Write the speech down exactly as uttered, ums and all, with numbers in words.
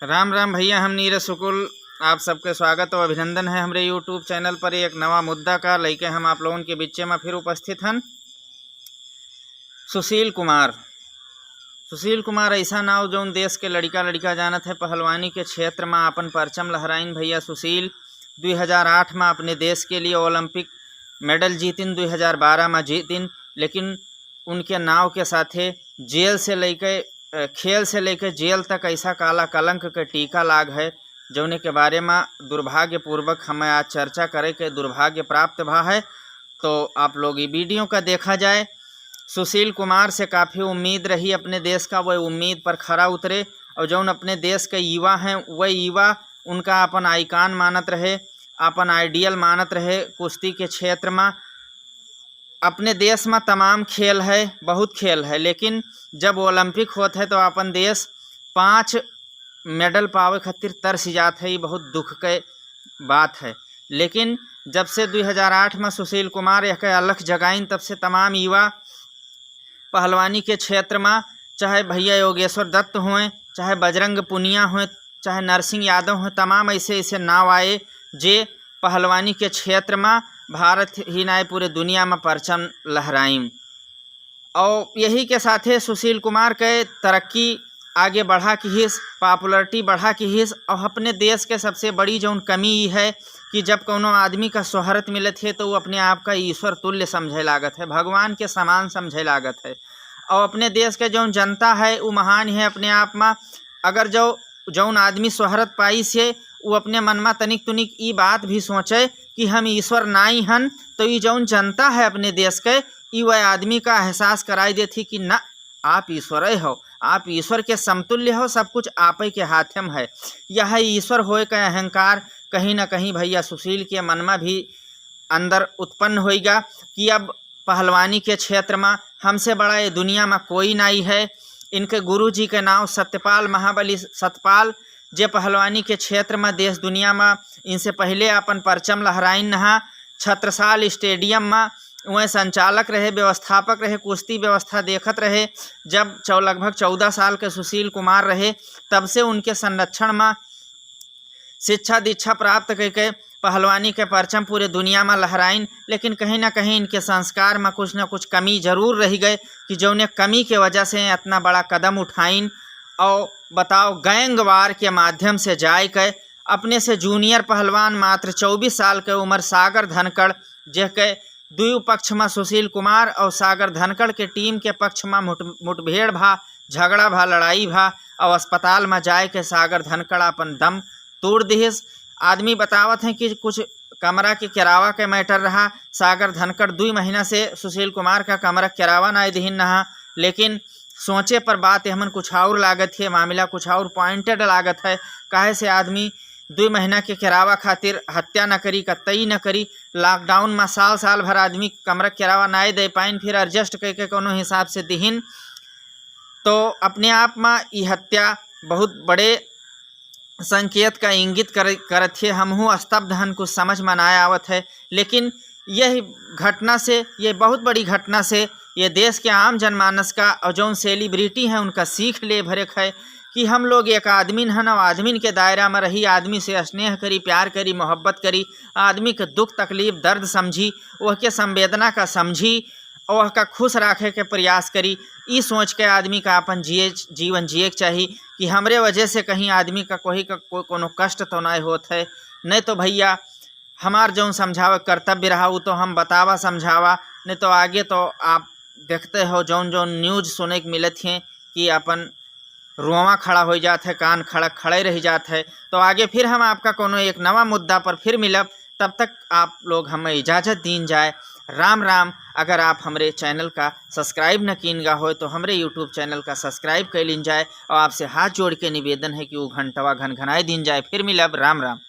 राम राम भइया, हम नीरज शुक्ल, आप सबके स्वागत और अभिनंदन है हमरे YouTube चैनल पर। एक नवा मुद्दा का लइके हम आप लोगन के बीचे में फिर उपस्थित हन। सुशील कुमार, सुशील कुमार ऐसा नाव जौन देश के लड़िका लड़िका जानत है, पहलवानी के क्षेत्र में आपन परचम लहराइन भइया सुशील। दुई हजार आठ में अपने देश के लिए ओलंपिक मेडल जीतिन, दुई हजार बारह में जीतिन, लेकिन उनके नाव के साथे जेल से लइके, अ, खेल से लइके जेल तक ऐसा काला कलंक के टीका लाग है, जौने के बारे में दुर्भाग्यपूर्वक हमें आज चर्चा करे के दुर्भाग्य प्राप्त भा है। तो आप लोग ई वीडियो का देखा जाए। सुशील कुमार से काफ़ी उम्मीद रही अपने देश का, वह उम्मीद पर खरा उतरे और जौन अपने देश के युवा हैं, वह युवा उनका अपन आइकन मानत रहे, अपन आइडियल मानत रहे कुश्ती के क्षेत्र में। अपने देश में तमाम खेल है, बहुत खेल है, लेकिन जब ओलंपिक होत है तो अपन देश पाँच मेडल पावे खातिर तरस जात है। ये बहुत दुख के बात है। लेकिन जब से दुई हजार आठ में सुशील कुमार यह के अलख जगाइन, तब से तमाम युवा पहलवानी के क्षेत्र में, चाहे भइया योगेश्वर दत्त होएं, चाहे बजरंग पुनिया होएं, चाहे नरसिंह यादव होएं, तमाम ऐसे ऐसे नाव आए जे पहलवानी के क्षेत्र में भारत ही नाय पूरे दुनिया में परचम लहराइन। और यही के साथे सुशील कुमार के तरक्की आगे बढ़ा किहिस, popularity बढ़ा किहिस। और अपने देश के सबसे बड़ी जौन कमी ई है कि जब कौनो आदमी का शोहरत मिलत है तो वो अपने आप का ईश्वर तुल्य समझे लागत है, भगवान के समान समझे लागत है। और अपने देश के जौन जनता है वो महान है अपने आप में। अगर जो जौन आदमी शोहरत पाइस है, वो अपने मन में तनिक तुनिक ई बात भी सोचे कि हम ईश्वर नाई हन, तो ई जौन जनता है अपने देश के, ई वह आदमी का एहसास कराई देत ही कि ना, आप ईश्वर हो, आप ईश्वर के समतुल्य हो, सब कुछ आप ही के हाथ में है। यह ईश्वर होए का अहंकार कहीं ना कहीं भइया सुशील के मन में भी अंदर उत्पन्न होइगा कि अब पहलवानी के क्षेत्र में हमसे बड़ा ये दुनिया में कोई नाई है। इनके गुरु जी के नाव सत्यपाल महाबली सतपाल, जे पहलवानी के क्षेत्र में देश दुनिया में इनसे पहले अपन परचम लहराइन नहा। छत्रसाल स्टेडियम में वह संचालक रहे, व्यवस्थापक रहे, कुश्ती व्यवस्था देखत रहे। जब चौ-, लगभग चौदह साल के सुशील कुमार रहे, तब से उनके संरक्षण में शिक्षा दीक्षा प्राप्त करके पहलवानी के परचम पूरे दुनिया में लहराइन। लेकिन कहीं ना कहीं इनके संस्कार में कुछ ना कुछ कमी जरूर रह गए कि जौने कमी के वजह से इतना बड़ा कदम उठाइन। और बताओ, गैंग वार के माध्यम से जाए के अपने से जूनियर पहलवान मात्र चौबीस साल के उम्र सागर धनखड़, जेके दुई पक्ष में सुशील कुमार और सागर धनखड़ के टीम के पक्ष में मुठ-, मुठभेड़ भा, झगड़ा भा, लड़ाई भा, और अस्पताल में जाए के सागर धनखड़ अपन दम तोड़ दिहिस। आदमी बतावत हैं कि कुछ कमरा के किरावा के मैटर रहा। सागर धनखड़ दुई महीना से सुशील कुमार का कमरा किरावा नाई दिहिन नहा, लेकिन सोचे पर बात हमन कुछ और लागत है, मामला कुछ और पॉइंटेड लागत है। काहे से आदमी दुई महीना के किरावा खातिर हत्या न करी, कतई न करी। लॉकडाउन में साल साल भर आदमी कमरा किरावा नाई दे पाइन, फिर एडजस्ट करके कोनो हिसाब से दिहिन। तो अपने आप में ई हत्या बहुत बड़े संकेत का इंगित कर, करत है। हमहू स्तब्ध हन, कुछ समझ में ना आवत है। लेकिन यह घटना से, ये बहुत बड़ी घटना से ये देश के आम जनमानस का और जौन सेलिब्रिटी हैं उनका सीख ले भरे है कि हम लोग एक आदमी हन और आदमी के दायरा में रही, आदमी से स्नेह करी, प्यार करी, मोहब्बत करी, आदमी के दुख तकलीफ दर्द समझी, वह के संवेदना का समझी और वह का खुश रखे के प्रयास करी। ई सोच के आदमी का अपन जिए, जीवन जिए के चाही कि हमरे वजह से कहीं आदमी का कोई का को-, कोनो कष्ट तो नहीं होत है। नहीं तो भइया, हमार जौन समझावे के कर्तव्य रहा, उ तो हम बतावा समझावा, नहीं तो आगे तो आप देखते हो जौन जौन न्यूज सुने के मिलत हैं कि अपन रोआं खड़ा हो जात है, कान खड़ा खड़े रह जात है। तो आगे फिर हम आपका कोनो एक नवा मुद्दा पर फिर मिलब। तब तक आप लोग हमें इजाज़त दीन जाए। राम राम। अगर आप हमरे चैनल का सब्सक्राइब न कीन गा होए तो हमरे YouTube चैनल का सब्सक्राइब कर लीन जाए और आपसे हाथ जोड़ के निवेदन है कि वो घंटवा घनघनाए दीन जाए। फिर मिलब। राम राम।